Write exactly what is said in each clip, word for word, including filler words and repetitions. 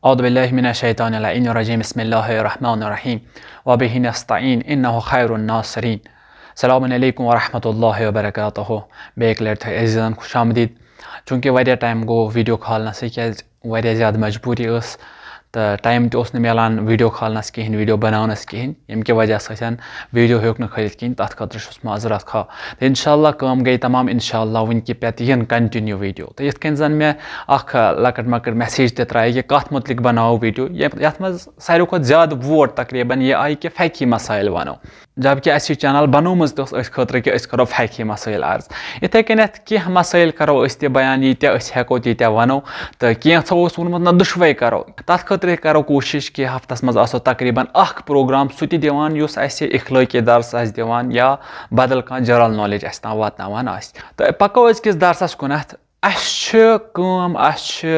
اعوذ باللہ من الشیطان اللعین الرجیم، بسم اللہ الرحمن الرحیم، وبہ نستعین، انہ خیر الناصرین۔ السلام علیکم ورحمۃ اللہ وبرکاتہ۔ بیٚیہِ اَکہِ لَٹہِ تۄہہِ عزیزن خوش آمدید۔ چوٗنٛکہِ واریاہ ٹایم گوٚو ویٖڈیو کھالنَسٕے، کیٛازِ واریاہ زیادٕ مجبوٗری ٲس تہٕ ٹایم تہِ اوس نہٕ میلان ویٖڈیو کھالنَس کِہیٖنۍ، ویٖڈیو بَناونَس کِہیٖنۍ، ییٚمہِ کہِ وجہ سۭتۍ ویٖڈیو ہیوٚک نہٕ کھٲلِتھ کِہیٖنۍ۔ تَتھ خٲطرٕ چھُس معذرت خواہ۔ تہٕ انشاءاللہ کٲم گٔے تمام، انشاءاللہ وٕنہِ کہِ پٮ۪تہٕ یِن continue ویٖڈیو۔ تہٕ یِتھ کٔنۍ زَن مےٚ اَکھ، آ، لۄکٕٹ مۄکٕٹ message تہِ ترٛایہِ کہِ کَتھ مُتعلِق بَناوو ویٖڈیو، یَتھ، یَتھ منٛز ساروی کھۄتہٕ زیادٕ vote تقریباً یہِ آیہِ کہِ فقہی مسائل وَنو۔ جبکہ اَسہِ یہِ channel بنٲومٕژ تہِ ٲس أتھۍ خٲطرٕ کہِ أسۍ کَرو فقہی مسائل عرض۔ یِتھَے کٔنٮ۪تھ کینٛہہ مسائل کَرو أسۍ تہِ بیان، ییٖتیٛاہ أسۍ ہٮ۪کو تیٖتیٛاہ وَنو۔ تہٕ کینٛژھو اوس ووٚنمُت نہ دُشوَے کَرو۔ تَتھ خٲطرٕ کَرو کوٗشِش کہِ ہفتَس منٛز آسو تقریباً اَکھ program، سُہ تہِ دِوان یُس اَسہِ اخلٲقی درس آسہِ دِوان یا بدل کانٛہہ general knowledge اَسہِ تام واتناوان آسہِ۔ تہٕ پَکو أزکِس درسَس کُنَتھ۔ اَسہِ چھِ کٲم، اَسہِ چھِ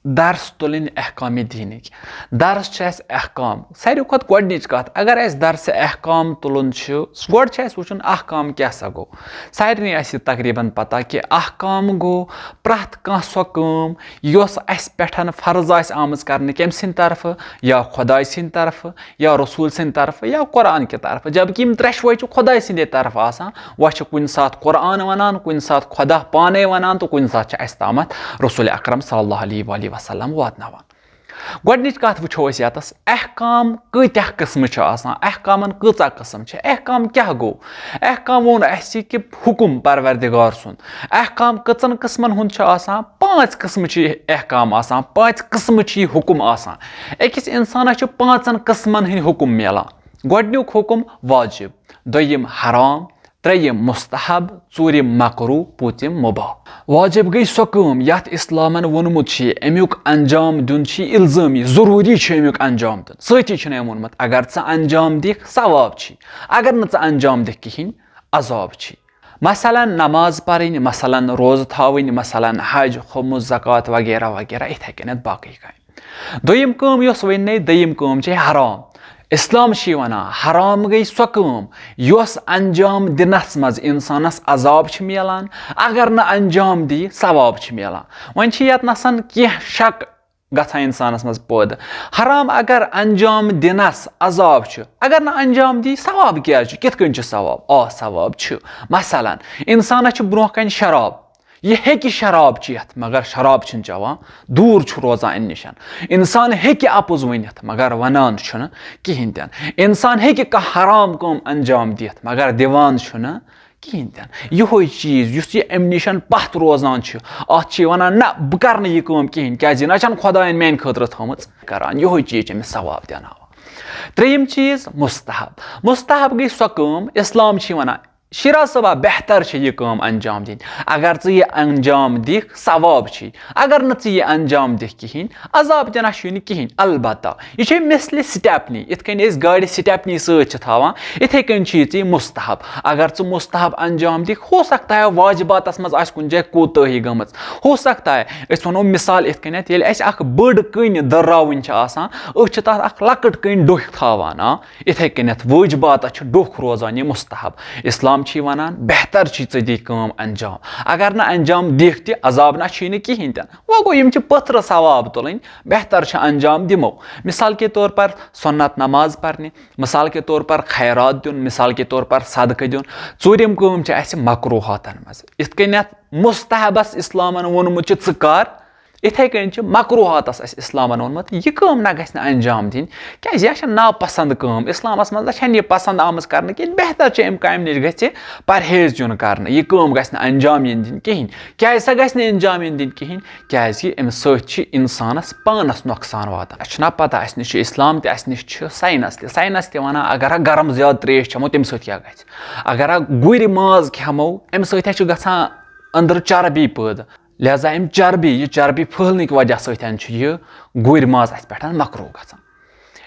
درس تُلٕنۍ احکامِ دیٖنٕکۍ۔ درس چھِ اَسہِ احکام۔ ساروی کھۄتہٕ گۄڈٕنِچ کَتھ، اگر اَسہِ درسِ احکام تُلُن چھُ، گۄڈٕ چھُ اَسہِ وٕچھُن احکام کیٛاہ سا گوٚو۔ سارنٕے آسہِ یہِ تقریباً پَتہ کہِ احکام گوٚو پرٛٮ۪تھ کانٛہہ سۄ کٲم یۄس اَسہِ پٮ۪ٹھ فرض آسہِ آمٕژ کرنہٕ، کٔمۍ سٕنٛدِ طرفہٕ؟ یا خۄداے سٕنٛدِ طرفہٕ، یا رسول سٕنٛدِ طرفہٕ، یا قرآن کہِ طرفہٕ، جبکہ یِم ترٛٮ۪شوَے چھِ خۄداے سٕنٛدے طرفہٕ آسان۔ وۄنۍ چھِ کُنہِ ساتہٕ قرآن وَنان، کُنہِ ساتہٕ خۄدا پانے وَنان تہٕ کُنہِ ساتہٕ چھِ اَسہِ تامَتھ رسول اکرم صلی اللہ علیہ وآلہ وسلم واتناوان۔ گۄڈٕنِچ کَتھ وٕچھو أسۍ یَتَس، احکام کۭتیٛاہ قٕسمہٕ چھِ آسان، احکامَن کۭژاہ قٕسم چھِ، احکام کیٛاہ گوٚو؟ احکام ووٚن اَسہِ کہِ حُکُم پروردگار سُنٛد۔ احکام کٔژَن قٕسمَن ہُنٛد چھُ آسان؟ پانٛژھ قٕسمہٕ چھِ احکام آسان، پانٛژھ قٕسمہٕ چھِ یہِ حُکُم آسان۔ أکِس اِنسانَس چھِ پانٛژَن قٕسمَن ہٕنٛدۍ حُکُم میلان۔ گۄڈٕنیُک حُکُم واجب، دوٚیِم حرام، ترٛیٚیِم مستحب، ژوٗرِم مکروہ، پوٗژِم مباح۔ واجب گٔے سۄ کٲم یَتھ اِسلامَن ووٚنمُت چھُ، اَمیُک انجام دیُن چھُ الزٲمی، ضروٗری چھُ اَمیُک انجام دیُن۔ سۭتی چھُنہٕ أمۍ ووٚنمُت، اگر ژٕ انجام دِکھ، ثواب چھُے، اگر نہٕ ژٕ انجام دِکھ کِہیٖنۍ، عذاب چھُے۔ مثلاً نماز پرٕنۍ، مثلاً روزٕ تھاوٕنۍ، مثلاً حج، خمس، زکوٰۃ وغیرہ وغیرہ، یِتھَے کٔنٮ۪تھ باقٕے کامہِ۔ دوٚیِم کٲم یۄس وۄنۍ نٔے، دوٚیِم کٲم چھے حرام۔ اِسلام چھُ یہِ وَنان، حرام گٔے سۄ کٲم یۄس انجام دِنَس منٛز اِنسانَس عذاب چھُ میلان، اگر نہٕ انجام دی، ثواب چھُ میلان۔ وۄنۍ چھِ ییٚتنَسَن کینٛہہ شک گژھان اِنسانَس منٛز پٲدٕ۔ حرام اگر انجام دِنَس عذاب چھُ، اگر نہٕ انجام دی، ثواب کیٛازِ چھُ؟ کِتھ کٔنۍ چھُ ثواب؟ آ، ثواب چھُ۔ مثلاً اِنسانَس چھُ برونٛہہ کَنہِ شراب، یہِ ہیٚکہِ شراب چٮ۪تھ، مگر شراب چھُنہٕ چٮ۪وان، دوٗر چھُ روزان اَمہِ نِش۔ اِنسان ہیٚکہِ اَپُز ؤنِتھ، مگر وَنان چھُنہٕ کِہیٖنۍ تہِ نہٕ۔ اِنسان ہیٚکہِ کانٛہہ حرام کٲم انجام دِتھ، مگر دِوان چھُنہٕ کِہیٖنۍ تہِ نہٕ۔ یِہوٚے چیٖز یُس یہِ اَمہِ نِش پَتھ روزان چھُ، اَتھ چھِ یہِ وَنان، نہ، بہٕ کَرٕ نہٕ یہِ کٲم کِہیٖنۍ، کیٛازِ یہِ نہ چھَنہٕ خۄدایَن میٛانہِ خٲطرٕ تھٲومٕژ۔ کَران یِہوٚے چیٖز چھِ أمِس ثواب دِناوان۔ ترٛیٚیِم چیٖز، مستحب۔ مستحب گٔے سۄ کٲم، اِسلام چھِ وَنان، شیرا صٲبا، بہتر چھِ یہِ کٲم انجام دِنۍ۔ اگر ژٕ یہِ انجام دِکھ، ثواب چھُے۔ اگر نہٕ ژٕ یہِ انجام دِکھ کِہیٖنۍ، عذاب تہِ نہ چھُے نہٕ کِہیٖنۍ۔ البتہ یہِ چھے مثلِ سٹیپنی، یِتھ کٔنۍ أسۍ گاڑِ سٹیپنی سۭتۍ چھِ تھاوان، یِتھَے کٔنۍ چھُے ژےٚ یہِ مستحب۔ اگر ژٕ مستحب انجام دِکھ، ہو سکتا ہے واجباتس منٛز آسہِ کُنہِ جایہِ کوتٲہی گٔمٕژ۔ ہو سکتا ہے، أسۍ وَنو مثال یِتھ کٔنٮ۪تھ، ییٚلہِ اَسہِ اکھ بٔڑ کٔنۍ دٔرراوٕنۍ چھِ آسان، أسۍ چھِ تَتھ اکھ لۄکٕٹ کٔنۍ ڈوٚکھ تھاوان، آ، یِتھَے کٔنٮ۪تھ وٲجباتَس چھُ ڈوٚکھ روزان یہِ مستحب۔ اِسلام چھُے وَنان، بہتر چھُے ژٕ دِ کٲم انجام۔ اگر نہٕ انجام دِکھ تہِ، عذاب نہ چھُے نہٕ کِہیٖنۍ تہِ نہٕ۔ وۄنۍ گوٚو، یِم چھِ پٔتھرٕ ثواب تُلٕنۍ، بہتر چھُ انجام دِمو۔ مثال کے طور پر سنت نماز پرنہِ، مثال کے طور پر خیرات دیُن، مثال کے طور پر صدقہٕ دیُن۔ ژوٗرِم کٲم چھِ اَسہِ مکروہاتَن منٛز۔ یِتھ کٔنٮ۪تھ مستحبَس اِسلامَن ووٚنمُت چھُ، ژٕ کر، یِتھَے کٔنۍ چھِ مکروہاتَس اَسہِ اِسلامَن ووٚنمُت، یہِ کٲم نہ گژھِ نہٕ انجام دِنۍ، کیٛازِ یہِ چھےٚ ناپسنٛد کٲم۔ اِسلامَس منٛز نہ چھَنہٕ یہِ پسنٛد آمٕژ کرنہٕ کینٛہہ۔ بہتر چھِ اَمہِ کامہِ نِش گژھِ پرہیز دیُن کرنہٕ، یہِ کٲم گژھِ نہٕ انجام یِنۍ دِنۍ کِہیٖنۍ۔ کیٛازِ سا گژھِ نہٕ انجام یِنۍ دِنۍ کِہیٖنۍ؟ کیٛازِ اَمہِ سۭتۍ چھِ اِنسانَس پانَس نۄقصان واتان۔ اَسہِ چھُنہ پَتہ، اَسہِ نِش چھُ اِسلام تہِ، اَسہِ نِش چھُ ساینَس تہِ۔ ساینَس تہِ وَنان، اگر ہا گرم زیادٕ ترٛیش چٮ۪مو، تَمہِ سۭتۍ کیٛاہ گژھِ؟ اگر ہا گُرۍ ماز کھٮ۪مو، اَمہِ سۭتۍ ہا چھُ گژھان أنٛدرٕ چربی پٲدٕ۔ لہذا اَمہِ چربی، یہِ چربی پھٔہلنٕکۍ وجہ سۭتۍ چھُ یہِ گُرۍ ماز اَسہِ پٮ۪ٹھ مکروہ گژھان۔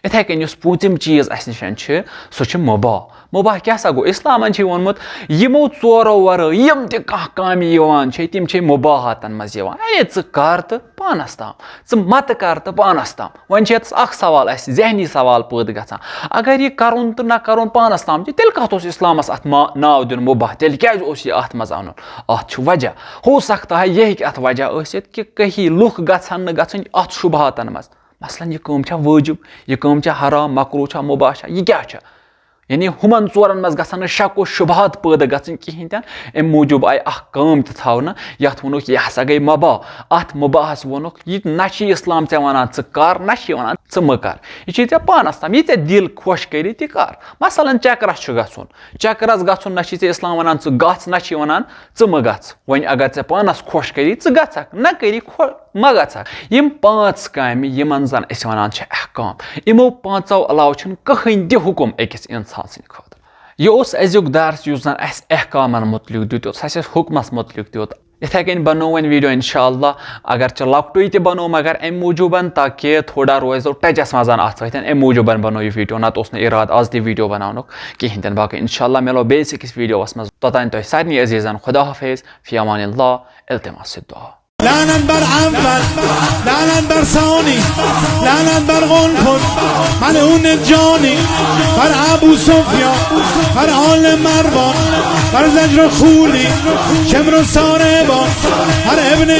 یِتھَے کٔنۍ یُس پوٗژِم چیٖز اَسہِ نِش چھِ، سُہ چھُ مُباح۔ مُباح کیٛاہ سا گوٚو؟ اِسلامَن چھِ ووٚنمُت، یِمو ژورو وَرٲے یِم تہِ کانٛہہ کامہِ یِوان چھِ، تِم چھِ مُباحاتَن منٛز یِوان۔ یعنی ژٕ کر تہٕ پانَس تام، ژٕ مَتہٕ کر تہٕ پانَس تام۔ وۄنۍ چھِ ییٚتَس اَکھ سوال اَسہِ، ذہنی سوال پٲدٕ گژھان، اگر یہِ کَرُن تہٕ نہ کَرُن پانَس تام چھِ، تیٚلہِ کَتھ اوس اِسلامَس اَتھ ما-، ناو دیُن مُباح؟ تیٚلہِ کیٛازِ اوس یہِ اَتھ منٛز اَنُن؟ اَتھ چھُ وجہ، ہو سکتا ہے یہِ ہیٚکہِ اَتھ وجہ ٲسِتھ کہِ کہیں لُکھ گژھن نہٕ گژھٕنۍ اَتھ شُبہاتَن منٛز۔ مثلاً، یہِ کٲم چھا وٲجِب، یہِ کٲم چھا حرام، مکروہ چھا، مباح چھا، یہِ کیٛاہ چھا؟ یعنی ہُمن ژورن منٛز گژھن نہٕ شک و شبہات پٲدٕ گژھٕنۍ کِہینۍ تہِ نہٕ۔ امہِ موٗجوٗب آیہِ اکھ کٲم تہِ تھاونہٕ، یتھ ووٚنُکھ، یہِ ہسا گٔے مباح۔ اتھ مباحس ووٚنُکھ، یہِ نہ چھُ اسلام ژےٚ ونان ژٕ کر، نہ چھُ یہِ ونان ژٕ مہٕ کر۔ یہِ چھُے ژےٚ پانس تام، یہِ ژےٚ دِل خۄش کری تہِ کر۔ مثلاً، چکرس چھُ گژھُن، چکرس گژھُن نہ چھُے ژےٚ اسلام ونان ژٕ گژھ، نہ چھُے ونان ژٕ مہٕ گژھ۔ وۄنۍ اگر ژےٚ پانس خۄش کری، ژٕ گژھکھ، نہ کری خۄ-، مہ گژھکھ۔ یِم پانٛژھ کامہِ، یِمن زن أسۍ ونان چھِ احکام، یِمو پانٛژو علاوٕ چھُنہٕ کٕہٕنۍ تہِ حُکم أکِس انسان سٕنٛدِ خٲطرٕ۔ یہِ اوس أزیُک درس، یُس زن اَسہِ احکامن مُتعلق دیُت، یُس اَسہِ حُکمس مُتعلق دیُت۔ یِتھے کٔنۍ بنوو وۄنۍ video انشاءاللہ، اگر چہ لۄکٹُے تہِ بنوو، مگر امہِ موٗجوٗبن تاکہِ تھوڑا روزو ٹچس منٛز اتھ سۭتۍ، امہِ موٗجوٗبن بنوو یہِ video۔ نتہٕ اوس نہٕ ارادٕ از تہِ video بناونُک کِہینۍ تہِ نہٕ۔ باقٕے انشاءاللہ مِلو بیٚیِس أکِس videoس منٛز۔ توٚتام تۄہہِ سارنٕے عزیزن خدا حافظ، فی امان اللہ، التماس الدعا۔ لعنت بر اول، لعنت بر ثانی، لعنت بر قنفذ، ملعون جانی، بر ابو سفیان، بر آل مروان، بر زجر و خولی، شمر و ساربان، بر ابن